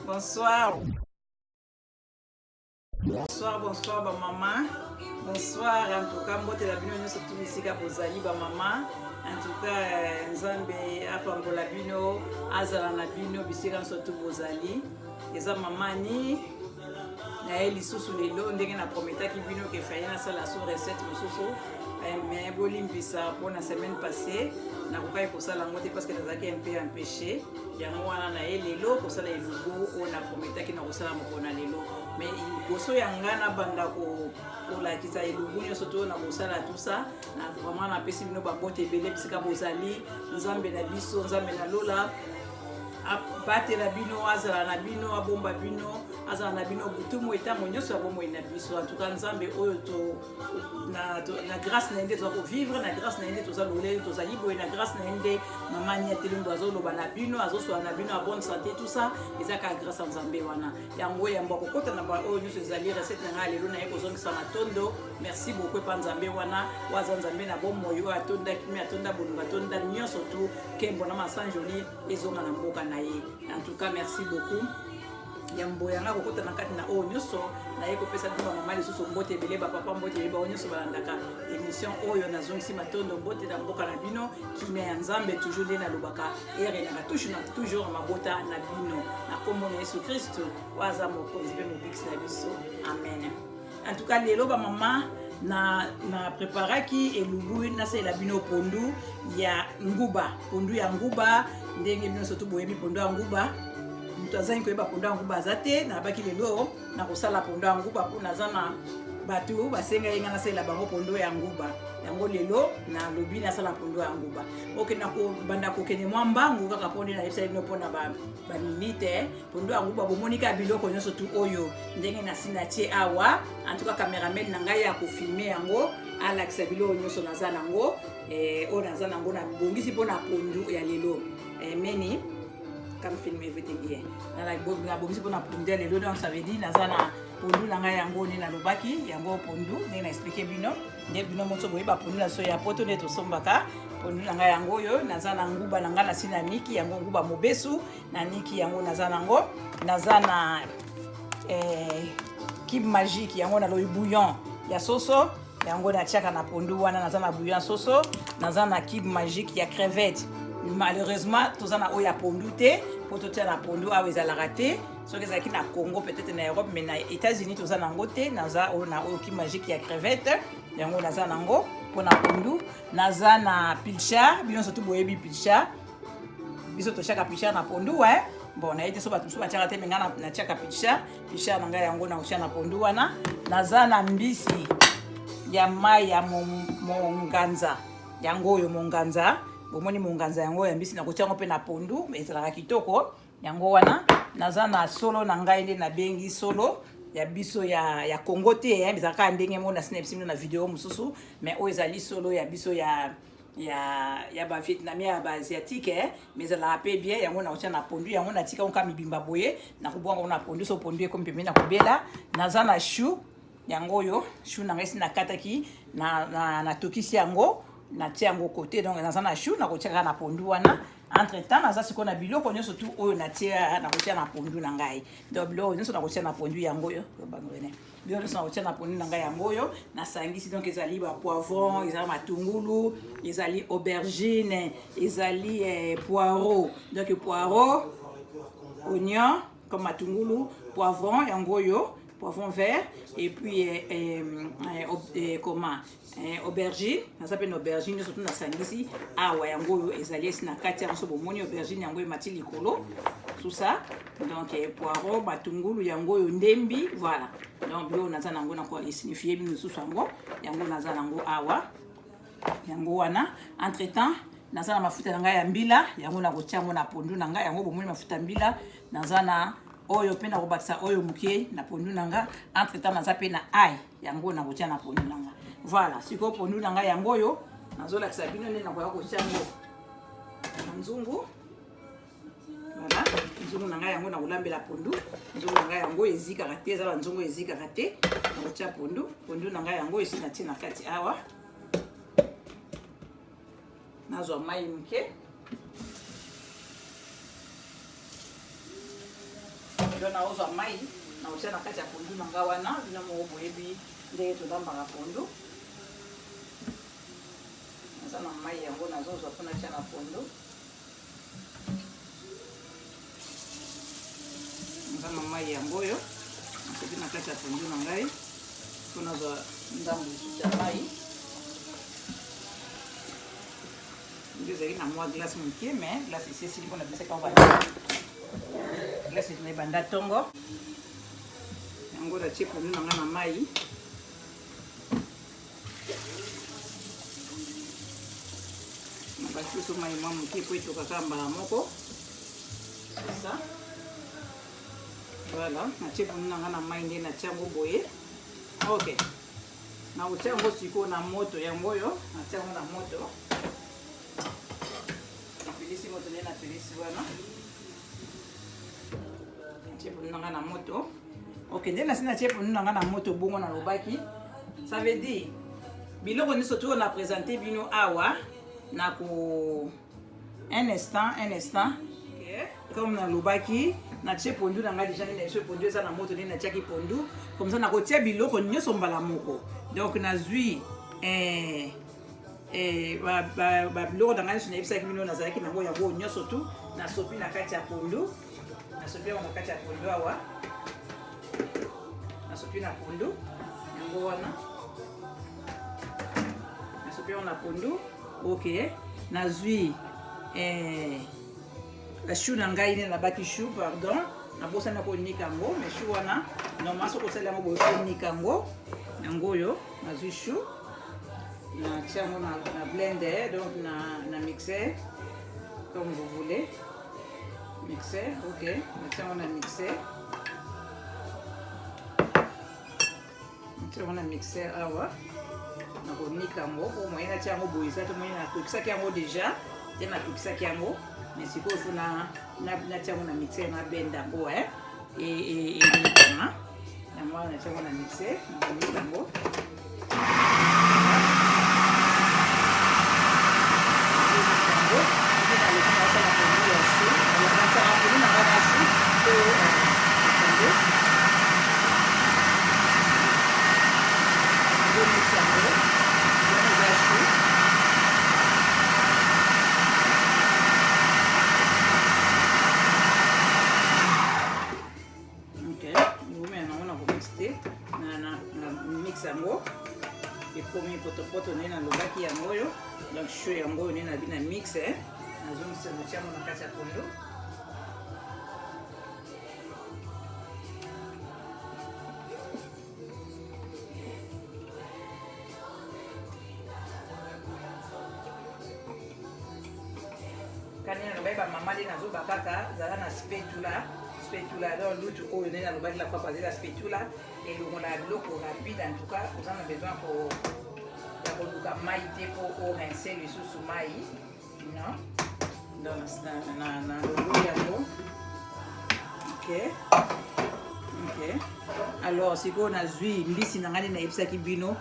Bonsoir. Bonsoir, bonsoir ba maman. Bonsoir en tout cas mbote la bino nyonso tout bisika bozali ba maman. En tout cas euh, Nzambe apambola bino, azala na bino bisika nyonso tout bozali. Eza mama ni naye lisusu lelo ndenge na prometaki bino ke faye nasala so recette mosusu eh, mais bolimbisa mpo na semaine passée nakokaki kosala yango te parce que nazalaki un peu empêché yango wana naye lelo kosala elubu oyo na prometaki na kosala mokolo na lelo mais liboso ya ngai nabanda kolakisa elubu nyonso to na kosala tusa na vraiment napesi bino bambote ebele bisika bozali nzambe na biso nzambe na lola abatela bino azala na bino abomba bino azala na bino butu moi ntango nyonso ya bomoi na biso antuka nzambe oyo to, na, to, na grâce na ye nde toza kovivre na grâce na ye nde toza lolele tozali boye na grâce na ye nde mama ni atelembo azoloba na bino azosola na bino ya bonne santé tout ça eza kaka grâce ya nzambe wana yango yambo akokota na baoyo nyonso ezali recette na ngai lelo naye kozongisa matondo merci beaucoup epa nzambe wana oyo aza nzambe na bomoi oyo atonda kimi atonda bolingo atonda nyonso tu kembo na masanjoli ezonga na mboka na ye en tout cas merci beaucoup yambo yanga kokota na kati na oyo nyonso naye kopesa bino bamama lisusu mbote ebele bapapa mbote ebele bango nyonso balandaka émission oyo nazongisi matondo mbote na mboka na bino kimia ya nzambe toujours nde nalobaka erenaka toujours na toujours na mabota na bino na nkombo na yesu kristu oyo aza mokonzi mpe mobikisi na biso amen en tout cas lelo bamama na, na preparaki elubu nasalela bino pondu ya nguba pondu ya nguba ndenge bino soto boyebi pondu ya nguba moto azangi koyeba pondu ya nguba aza te nabaki lelo nakosala pondu ya nguba mpo naza na bato basengaki ngai nasalela bango pondo ya nguba yango lelo nalobi nasala pondo ya nguba oke nakobanda kokende mwa mbangu kaka mpo nde nayebisaki bino mpona baminite pondo ya nguba bomoni kaka biloko nyonso tu oyo ndenge nasi natie awa en tout cas cameraman na ngai ya kofilme yango alakisa biloko nyonso naza nango eh, oyo naza nango nabongisi mpo na pondu ya lelo eh, meni come film everything here nabongisi mpo na pondu ya lelo donc ça veut dire naza na pondu na ngai yango nde nalobaki yango pondu ndenge na explike bino nde bino moso boyeba pondu na so ya poto nde tosombaka pondu na ngai yango oyo naza na nguba na ngai nasi na niki yango nguba mobesu naniki yango naza nango naza na eh, cube magique yango nalobi bouillon ya soso yango natiaka na pondu wana naza na bouillon soso naza na cube magique ya crevette malheureusement toza na oyo ya pondu te mpo totia na pondu awa ezalaka te soki ezalaki na congo peut-être na europe mais na états-unis toza nango te naza oyo na oyo cube magique ya crevette yango naza nango mpo na pondu naza na pilchard bino surtout boyebi pilchard biso totiaka pichard na pondu eh? bon naye te so bato mosusu batiaka te me ngai natiaka pichard pichard na ngai yango nakotia na pondu wana naza na mbisi ya mai ya monganza yango oyo monganza bomoni monganza yango ya mbisi nakotia yango mpe na pondu ezalaka kitoko yango wana naza na solo na ngai nde nabengi solo ya biso ya, ya congo te eh, ezalaka kaka ndenge moko nasi na biso na video mosusu mais oyo ezali solo ya biso ya ya ya ba vietnamien ya ba asiatique eh, mais ezalaka mpe bien yango nakotia na pondu yango natika yango kaka mibimba boye nakobwaka yango na pondu so pondu ekomi pembeni nakobela naza na chou yango oyo chou na ngai esi nakataki natokisi na, na yango natia yango kote donc naza na chou nakotia kaka na pondu wana entre temps naza sikoyo na biloko nyonso tu oyo natia nakotia na pondu na ngai donc biloko nyonso nakotia na pondu yango oyo biloko nyonso nakotia na pondu na ngai yango oyo nasangisi donc ezali ba poivron ezali matungulu ezali aubergine ezali eh, poireau donc poireau oignon comme matungulu poivron yango oyo poivron vert et puis eh, eh, eh, eh, comment eh, aubergine naza mpe na aubergine nyonso tu nasangisi awa yango oyo ezali esi na kati yango so bomoni aubergine yango emati likolo tout ça donc eh, poireau matungulu yango oyo ndembi voilà donc biloko naza nango nako esignifie bino lisusu yango yango naza nango awa yango wana entre temps naza na mafuta na ngai ya mbila yango nakotia yango na pondu na ngai yango bomoni mafuta ya mbila naza na oyo mpe nakobakisa oyo moke na pondu na nga entre temps naza mpe na ai yango nakotia na pondu na nga voilà sikoyo pondu na ngai yango oyo nazolakisa bino nde nakoya kotia yango na nzungu voilà nzungu na ngai yango nakolambela pondu nzungu na ngai yango ezikaka te eza banzungu ezikaka te nakotia pondu pondu na ngai yango esi natie na kati awa nazwa mai moke Donc naozwa mai nakotia na kati ya pondu na nga wana. Bino moko boyebi ndenge tolambaka pondu. Naza na mai yango nazozwa mpo natia na pondu. Naza na mai yango oyo nasoki na kati ya pondu na ngai mpo nazwa ndambo lisusu ya mai. Nde ezalaki na mwa glace moke, mais glace esi esili mpo nabisaki yango banda glace na ebanda ntongo yango. Natie pondu na ngai na mai. Nabakisi so mai mwa moke mpo etoka kaka mbala moko. C'est ça, voilà. Natie pondu na ngai na mai nde natie yango boye. Ok, nakotia yango sikoyo na moto. Yango oyo natia yango na moto, napelisi moto nde napelisi wana. Natie pondu na ngai na moto. Ok, nde nasi natie pondu na ngai na moto bongo nalobaki, ça veut dire biloko nyonso to na présente bino awa na ko un instant, un instant. Okay. Comme nalobaki, natie pondu na ngai déjà nde na biso pondu eza na moto nde natiaki pondu comme ça, nakotia biloko nyonso mbala moko. Donc nazwi babiloko na ngai nyonso nayebisaki bino nazalaki nango, yango nyonso tu nasopi na kati ya pondu. Nasopi yango na kati ya pondu awa, nasopi na pondu yango wana, nasopi yango na pondu. Ok, nazwi chou na ngai nde nabaki chou. Pardon, nabosani konika yango, mais chou wana normal soki osali yango boye, konika yango. Yango oyo nazwi chou, natia yango na blender, donc na mixer, comme vous voulez, mixer. Ok, natia yango na mixer, natia yango na mixer awa. Nakonika yango po moyen natia yango boye eza te. Moyen natokisaki yango déjà te, natokisaki yango, mais sikoyo faut natia yango na mixer, nabenda yango enikama. Yango wana natia yango na mixer, nakonika yango. Yango nalobi nasala pondu ya chou, natiaka pondu na ngai na chou to pondu. Nazomix yango wana, eza chou. Ok, ngomela nango na komix te, na mix yango ekomi potopoto nde nalobaki. Yango oyo, donc chou yango oyo nde nabi na mix, nazongisa, natia yango na kati ya pondu. Kani nalobaki bamama nde nazoba kaka zala na spatula. Spatula, donc lutu oyo nde nalobaki la fois passée, la spatula elongola biloko rapide. En tout cas oza na besoin ya koluka mai te mpo orincer lisusu mai, non. Donc nalongoli yango. Ok, alors sikoyo nazwi mbisi na ngai nde nayebisaki bino,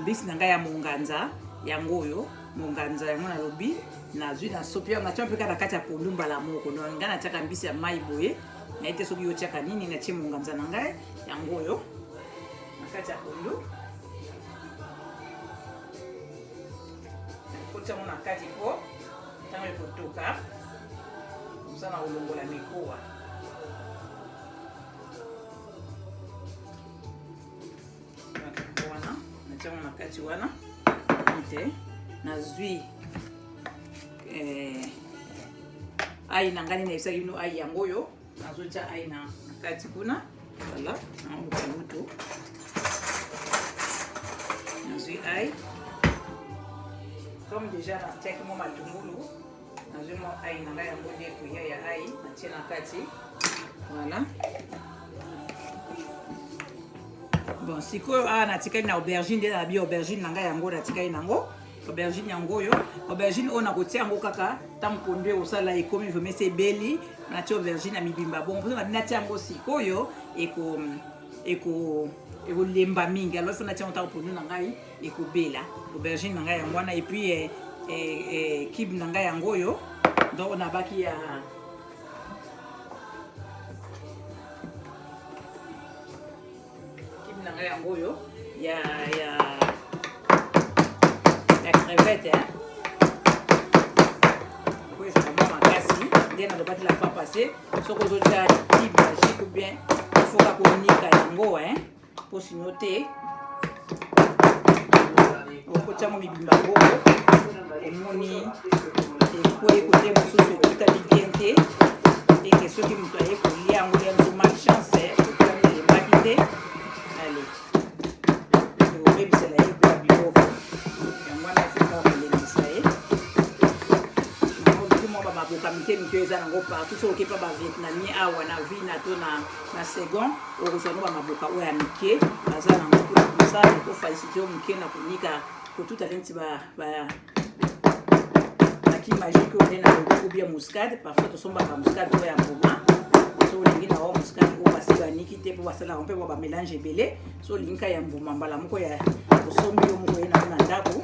mbisi na ngai ya monganza yango oyo. Monganza yango nalobi nazwi, nasopi yango, natia mpe kaka na kati ya pondu mbala moko. Donc ngai natiaka mbisi ya mai boye, naye te soki yotiaka nini. Natie monganza na ngai yango oyo na kati ya pondu, nakotia yango na kati mpo ntango ekotoka mosa na kolongola mikuwa. Wana natia yango na kati wana te. Nazwi ail na ngai nde nayebisaki bino, ail yango oyo, nazotia ail na kati kuna. Voilà, naoluka lutu, nazwi ail. Comme déjà natiaki mwa matungulu, nazwi mwa ail na ngai yango nde cuillère ya ail natie na kati. Voilà. Bon, sikoyo awa natikali na aubergine nde nabi aubergine na ngai yango natikali nango, aubergine yango oyo. Aubergine oyo nakotia yango kaka ntango pondu ekosala ekomi vraiment esi ebeli, natia aubergine ya mibimba bongo mposa nabi natia yango sikoyo, eko eko ekolemba mingi. Alors faut natia yango ntango pondu na ngai ekobela. Aubergine na ngai yango wana. Et puis cube na ngai yango oyo, donc nabaki ya ngai yango oyo ya ya ya crevette hein. Oyo ezala mwa makasi nde nalobaki la fois passée, soki ozotya cube magique ou bien il faut kaka konika yango hein, mpo sino te okotya yango mibimba bongo, omoni ekwei kote mosusu, etutami bien te. Eke soki moto aye kolia yango, ya mosu malchance, etutami, elembaki te, ale ekobebisela ye mpe biloko yango wana. Efika kolembisa ye oluki mwa bamaboka mike mike eza nango partout. Soki oke mpa Bavietnamien awa na Vina to na Saigon, okozwa ngo bamaboka oyo ya mike baza nango kuna kosala, ekofaciliter yo moke na konika, kotuta neti bacube magique oyo nde na lobi, ou bien muscade. Parfois tosombaka muscade oyo ya mbuma. So olingi na wa muscade oyo basi baniki te, mpo basalaka mpe mwa bamélange ebele. So olingi ka ya mbuma, mbala moko ya osombi yo moko, ye nango na ndako,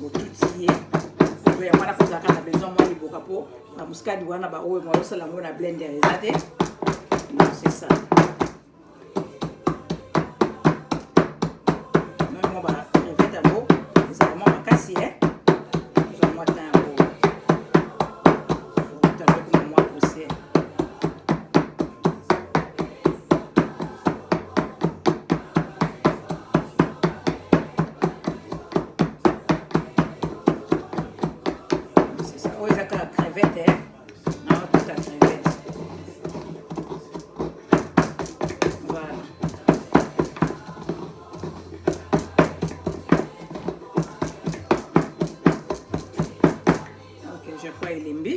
otuti ye. To yango wana fozalaka na besoin mwa liboka, mpo bamuscade wana baoyo mwa osala yango na blender eza te. Non, c'est ça. Mwa bacrevette yango ezala mwa makasi e ozwa mwa temps yango okutana mwa poussière. C'est ça. Oyo eza kaka crevette naotuta crevette. Voilà. Ok, je crois elembi,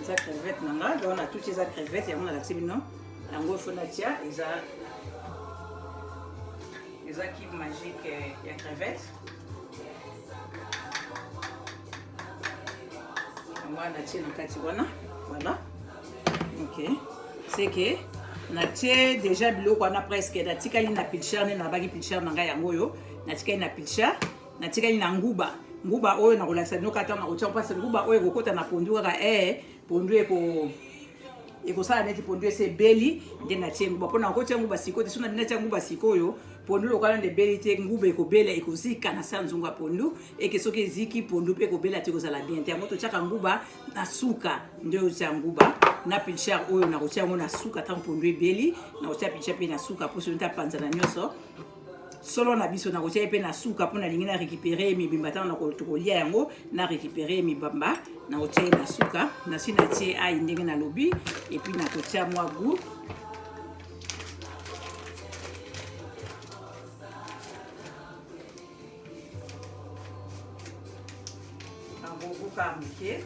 eza crevette na nga. Donc natuti, eza crevette yango nalakisi bino yango. Fo natia eza cube magique ya crevette yango wana, natie na kati wana. Voilà, ok, c'est que natie déjà biloko wana presque. Natikali na pilchard nde nabaki pilchard na ngai yango oyo. Natikali na pilchard, natikali na nguba. Nguba oyo nakolakisa bino kaka ntango nakotia, mpasi nguba oyo ekokota na pondu kaka pondu ekosala neti pondu esi ebeli nde natie nguba. Mpona nakotia nguba sikoyo te. So natia nguba sikoyo, pondu lokola nde ebeli te, nguba ekobela, ekozika na sa nzungu ya pondu. Eke soki eziki, pondu mpe ekobela te, ekozala bien te. Yango totiaka nguba na suka. Nde otia nguba na pilchard oyo, nakotia yango na suka ntango pondu ebeli. Nakotia pilchard mpe na suka, mpo soki ntapanzana nyonso solo na biso, nakotia ye mpe na suka, mpo nalingi na récupérer mibimba ntango tokolia yango, na récupérer mibamba. Nakotia ye na suka. Nasi natie ai ndenge nalobi, et puis nakotia mwa goût. Nakobuka moke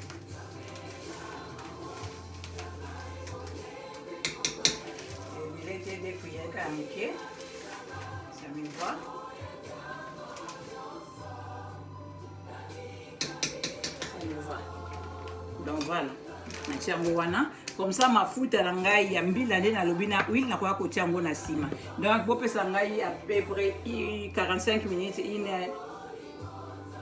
ebile te, deux cuillère kaka moke, ça me va. Ça me va. Donc voilà, natia yango wana comme ça. Mafuta na ngai ya mbila nde nalobi na huile, nakoya kotia yango na nsima. Donc bopesa ngai à peu près 45 minutes, une heure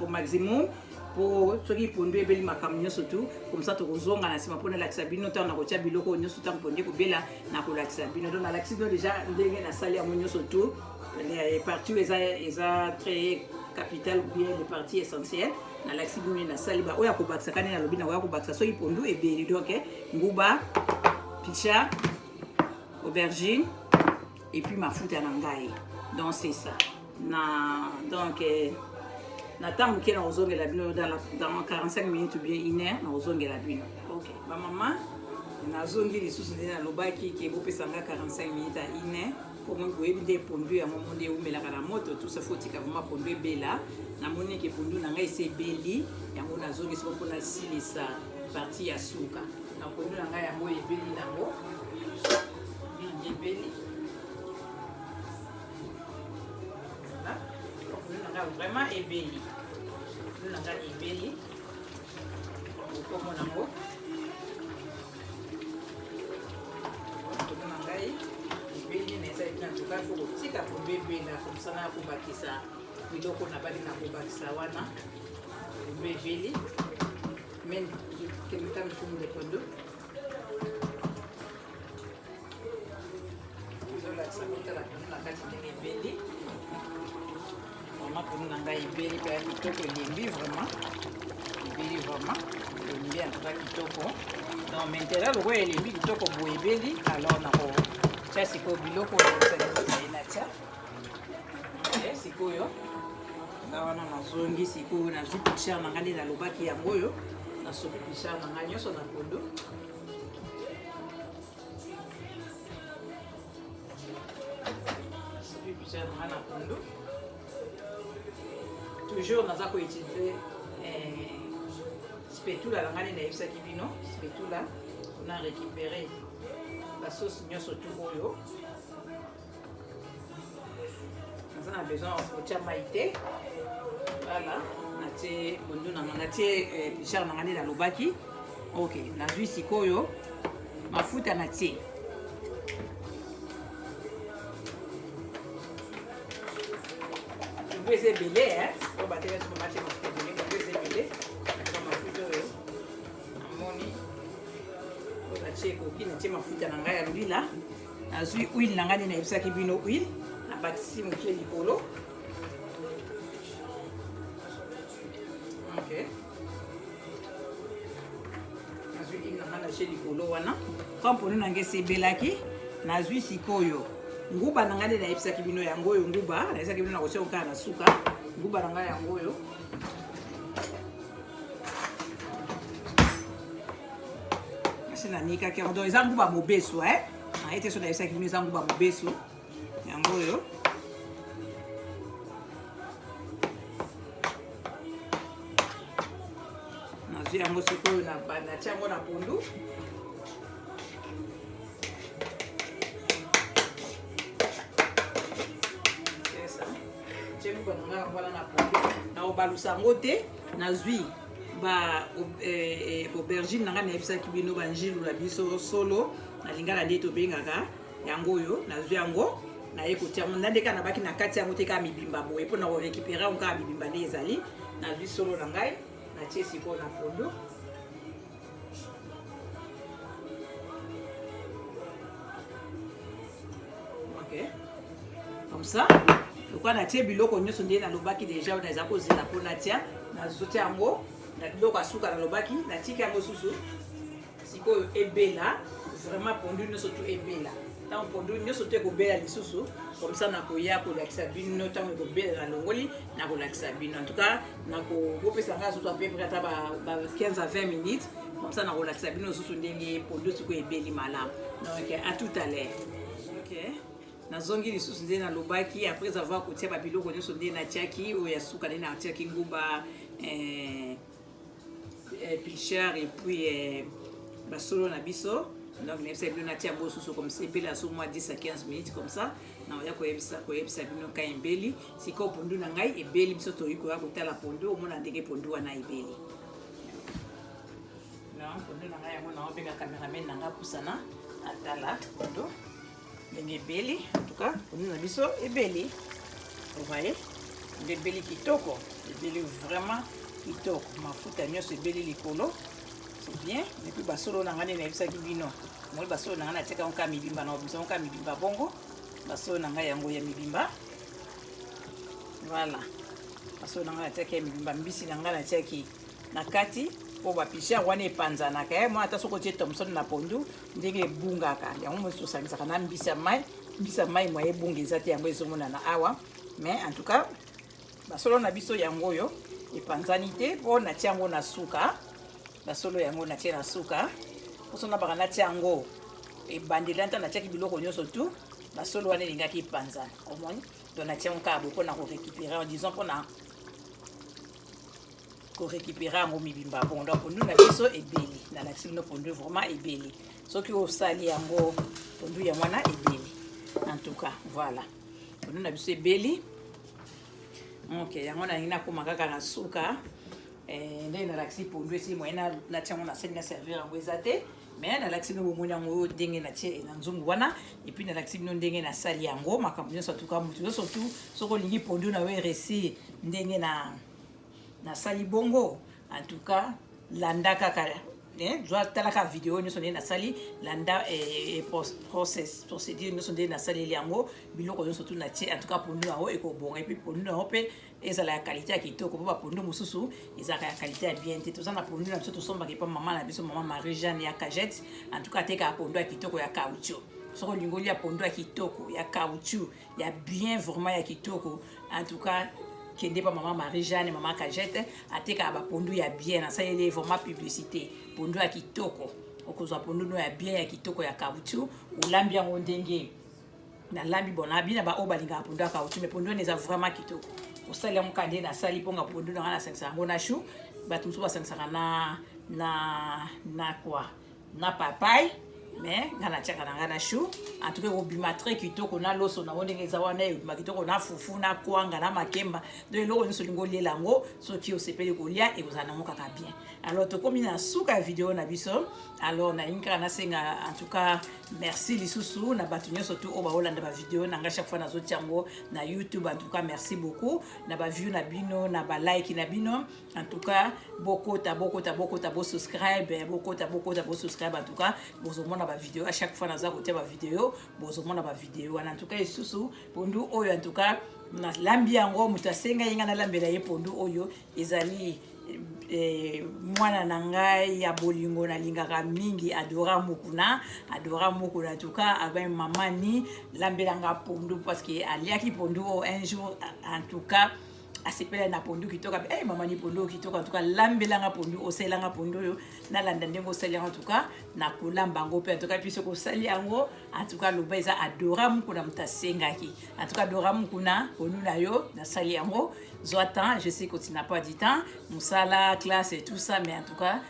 au maximum, po soki pondu ebeli makambo nyonso tu comme ça, tokozonga na nsima mpo nalakisa bino ntango nakotia biloko oyo nyonso. Ntango pondu ekobela, nakolakisa bino. Donc nalakisi bino déjà ndenge nasali yango nyonso tu, les parties eza très capital ou bien les parties essentielles. Nalakisi bino nde nasali. Ba oyo akobakisa kani nalobi, nakoya kobakisa soki pondu ebeli. Donc nguba, pilchard, aubergine et puis mafuta na ngai. Donc c'est ça. Na donc na ntango moke nakozongela bino, dans 45 minutes ou bien une heure nakozongela bino. Ok, bamama, nazongi lisusu. Nde nalobaki ke bopesanga 45 minutes à une heure, po boyebi nde pondu yango mo nde eumelaka na moto. Tout ça, faut tika vraiment pondu ebela. Namoni ke pondu na ngai esi ebeli, yango nazongisi po mpona silisa partie ya suka na pondu na ngai. Yango ebeli nango, ebeli. Pondu na ngai vraiment ebeli, pondu na ngai ebeli, okomona yango. Pondu na ngai ebeli na ezali na tuka. Fo kotika pondu ebela comme ça na kobakisa biloko na bali na kobakisa wana. Pondu ebeli, mais kemita mifumu de pondu ezolakisa kotala pondu na kati. Ebeli mpe ya kitoko, elembi vraiment, ebeli vraiment, elembi en tout cas kitoko. Donc maintenant lokola elembi kitoko boye, ebeli, alors nakotia sikoyo biloko oyo natia sikoyo. Nga wana nazongi sikoyo, nazwi pilchard na ngai nde nalobaki, yango oyo. Nasopi pilchard na ngai nyonso na pondu. Nasopi pilchard na ngai na pondu. Toujours naza koutiliser spatula na ngai nde nayebisaki bino, spatula na récupérer basauce nyonso tu oyo. Naza na besoin ya kotia mai te. Voilà, natie pondu na ngai, natie pilchard na ngai nde nalobaki. Ok, nazwi sikoyo mafuta, natie pondu. Eza ebele oyo bateka biso, batie mafuta ebele. Pondu eza ebele, mafuta oyo namoni oyo natie ekoki. Natie mafuta na ngai ya mbila, nazwi huile na ngai nde nayebisaki bino, huile nabakisi moke likolo. Ok, nazwi huile na ngai, natie likolo wana. Comme pondu na ngai esi ebelaki, nazwi sikoyo nguba na ngai nde nayebisaki bino, yango oyo. Nguba nayebisaki bino nakotia kaka na suka. Nguba na ngai yango oyo. Asi nanikaki yango, donc eza nguba mobesu. Naye te so nayebisaki bino, eza nguba mobesu, yango oyo. Nazwi yango sikoyo, natia yango na pondu. Tie nguba na ngai yango wana na pondu, nakobalusa yango te. Nazwi ba aubergine na ngai nayebisaki bino, banjilu na biso, solo na lingala nde tobengaka yango oyo. Nazwi yango, naye kotia yango nde kaka nabaki na kati yango te, kaka mibimba boye mpona korécupérer yango kaka mibimba nde ezali. Nazwi solo na ngai, natie sikoyo na pondu. Ok, comme ça lokola natie biloko nyonso nde nalobaki déjà, oyo naza kozela mpo natia, nazotia yango na biloko ya suka nalobaki. Natiki yango susu sikoyo ebela vraiment, pondu nyonso tu ebela. Ntango pondu nyonso to ekobela lisusu, comme ça nakoya kolakisa bino. Ntango ekobela, nalongoli, nakolakisa bino. En tout cas nakopesa ngai susu à peu près ata ba 15 à 20 minutes, comme ça nakolakisa bino lisusu ndenge pondu sikoyo ebeli malamu. Donc à tout à l'heure. Ok, nazongi lisusu nde nalobaki, après avoir kotia babiloko nyonso nde natiaki, oyo ya suka nde natiaki nguba, pilchard et puis basolo na biso. Donc nayebisa bino natia yango susu comme ça ebela so mwa 10 à 15 minutes, comme ça naoya koyebisa bino ka ebeli. Sikoyo pondu na ngai ebeli, biso toyi koya kotala pondu, omona ndenge pondu wana ebeli. Non, pondu na ngai yango, naobenga cameraman na ngai pusana atala pondu ndenge ebeli. En tout cas pondu na biso ebeli, voyez nde ebeli kitoko, ebeli vraiment kitoko, mafuta nyonso ebeli likolo, c'est bien. Et puis basolo na ngai nde nayebisaki bino, moi basolo na ngai natiaka yango kaka mibimba, na obimisa yango kaka mibimba bongo. Basolo na ngai yango ya mibimba, voilà, basolo na ngai natiaki ya mibimba. Mbisi na ngai natiaki na kati mpo bapilchard wana epanzanaka ye mwana. Ata soki otie thomson na pondu, ndenge ebungaka yango, mosusu osangisaka na mbisi ya mai, mbisi ya mai mwa ebunga eza te, yango ezomonana awa. Mais en tout cas basolo na biso yango oyo epanzani te mpo natia yango na suka. Basolo yango natie na suka mposo nabaka natia yango ebandeli. Nta natiaki biloko nyonso tu, basolo wana elingaki epanzana, omoni. Donc natia yango kaka boye mpona korécupérer, disons mpona korécupérer yango mibimba. Bon, donc pondu na biso ebeli, nalakisi bino pondu vraiment ebeli. Soki osali yango, pondu yango wana ebeli. En tout cas voilà, pondu na biso ebeli. Ok, yango nalingi nakóma kaka na suka ndenge nalakisi pondu esi moye natia yango na sani na servir yango eza te. Mais nalakisi bino, bomoni yango ndenge natie na nzungu wana, et puis nalakisi bino ndenge nasali yango, makambo nyonso. Atuka motu nyonso tu, soki olingi pondu na yo eréussir ndenge na nasali bongo, en tout cas landa kaka. Zwa talaka video nyonso ndenge nasali, landa process, procédure nyonso ndenge nasaleli yango, biloko nyonso tu natie. En tout cas, pondu yango ekobonga, et puis pondu yango mpe ezala ya qualité ya kitoko, mpo bapondu mosusu ezalaka ya qualité ya bien te. Toza na pondu na biso tosombaka epa mama na biso, mama Marie Jeanne ya Cagette. En tout cas, atekaka pondu ya kitoko ya caoutchouc. Soki olingi olia pondu ya kitoko ya caoutchouc, ya bien, vraiment ya kitoko, en tout cas kende pa mama Marie Jeanne, mama Cagette, atekaka bapondu ya bien. Nasaleli vraiment publicité. Pondu ya kitoko, okozwa pondu no ya bien, ya kitoko, ya caoutchouc, olambi yango ndenge nalambi. Bon, nabi na baoyo balingaka pondu ya caoutchouc, mais pondu wana eza vraiment kitoko. Osali yango kaka nde nasali mponga pondu na nga, nasangisaka yango na chou. Bato mosusu basangisaka na quoi, na papaye, mais nga natiaka na nga na chou. En tout cas, ekobima très kitoko na loso nango ndenge eza wana, ekobima kitoko na fufu, na kwanga, na makemba. Donc eloko nyonso olingi oliela yango, soki osepeli kolia, ekozala nango kaka bien. Alors, tokomi na suka ya video na biso. Alors, nalingi kaka nasenga, en tout cas, merci lisusu na bato nyonso tu oyo baolanda bavideo na nga chaque fois nazotia yango na YouTube. En tout cas, merci beaucoup na baview na bino, na balike na bino. En tout cas, bokota, bokota, bokota, bosubscribe, bokota, bokota, bosubscribe. En tout cas, bozomona bavideo à chaque fois naza kotia bavideo, bozomona bavideo wana. En tout cas, lisusu pondu oyo, en tout cas, nalambi yango, moto asengai nga nalambela ye pondu oyo ezali mwana na ngai ya bolingo nalingaka mingi, Adora Mokuna. Adora Mokuna, en tout cas, abai mama ni lambelanga pondu, parce que aliaki pondu oyo un jour. En tout cas, asepela na pondu kitoko. Hey, mama ni pondu oyo kitoko, en tout cas lambelanga pondu, osalelanga pondu oyo, nalanda ndenge osali yango. En tout cas, nakolamba yango mpe. En tout cas, puis soki osali yango, en tout cas, loba eza Adora Mokuna moto asengaki. En tout cas, Adora Mokuna, pondu na yo nasali yango. Zwa temps, je sais que tu n'as pas du temps, mosala, classe et tout ça, mais en tout cas,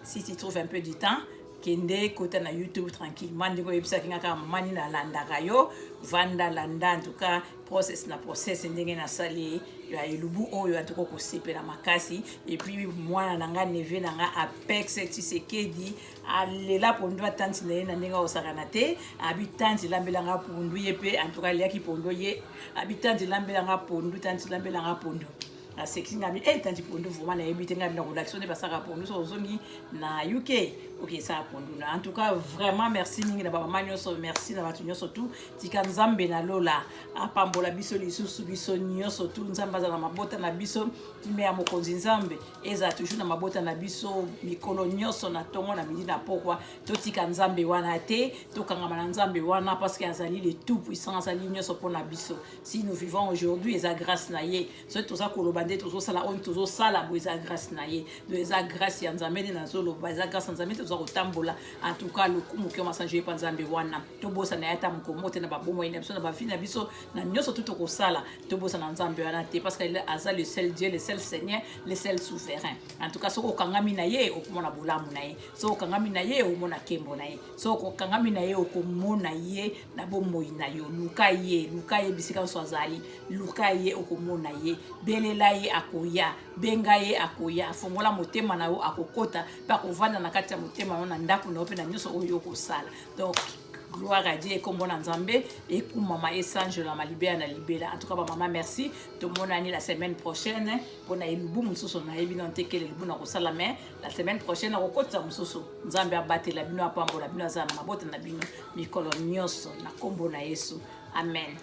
si tu trouves un peu du temps, kende kota na YouTube tranquillement ndenge oyebisaki nga kaka mama nini alandaka yo. Vanda, landa, en tout cas, process na process ndenge nasali ya elubu oyo. En tout cas, kosepela makasi. Et puis mwana na nga, neveu na nga Apex Tshisekedi, alela pondu ya tanti na ye na ndenge akosakana te. Abi tanti elambelanga pondu. Ye mpe, en tout cas, aliaki pondu. Ye abi tanti elambelanga pondu, tanti elambelanga pondu. Asekisi ngai abi e tanti pondu vraiment nayebi te. Ngai na kolakisa nde basalaka pondu. So ozongi na UK, ok, esala pondu na. En tout cas, vraiment merci mingi na bamama nyonso, merci na bato nyonso tu. Tika Nzambe na lola apambola biso lisusu, biso nyonso tu. Nzambe aza na mabota na biso. Kimia ya Mokonzi Nzambe ezala toujours na mabota na biso mikolo nyonso, na ntongo, na midi, na pokwa. Totika Nzambe wana te, tokangama na Nzambe wana, parce que azali le tout puissant, azali nyonso mpona biso. Si nous vivons aujourd'hui, eza grâce na ye. Soki toza koloba nde tozosala oyo tozosala boye, eza grâce na ye. Donc eza grâce ya Nzambe nde nazoloba, eza grâce ya Nzambe nde toza kotambola. En tout cas, lokumu kio masanjo epa Nzambe wana. Tobosana ye ata mokomo te na babomoi na biso, na bavie na biso, na nyonso tu tokosala. Tobosana Nzambe wana te, parce que aza le seul Dieu, le seul Seigneur, le seul souverain. En tout cas, soki okangami na ye, okomona bolamu na ye. Soki okangami na ye, okomona nkembo na ye. Soki okangami na ye, okomona ye na bomoi na yo. Luka ye, luka ye bisika nyonso azali. Luka ye, okomona ye. Belela ye, akoya. Benga ye, akoya. Fongola motema na yo, akokota mpe akovanda na kati ya motema na yo, na ndako na yo mpe na nyonso oyo okosala. Donc gloire à Dieu, ekombo na Nzambe ekumama, esanjolama libela na libela. En tout cas, bamama, merci. Tomonani la semaine prochaine mpona elubu mosusu. Nayebi nano te kele elubu na kosala, mais la semaine prochaine nakokotisa mosusu. Nzambe abatela bino, apambola bino, azala na mabota na bino mikolo nyonso, na nkombo na Yesu, amen.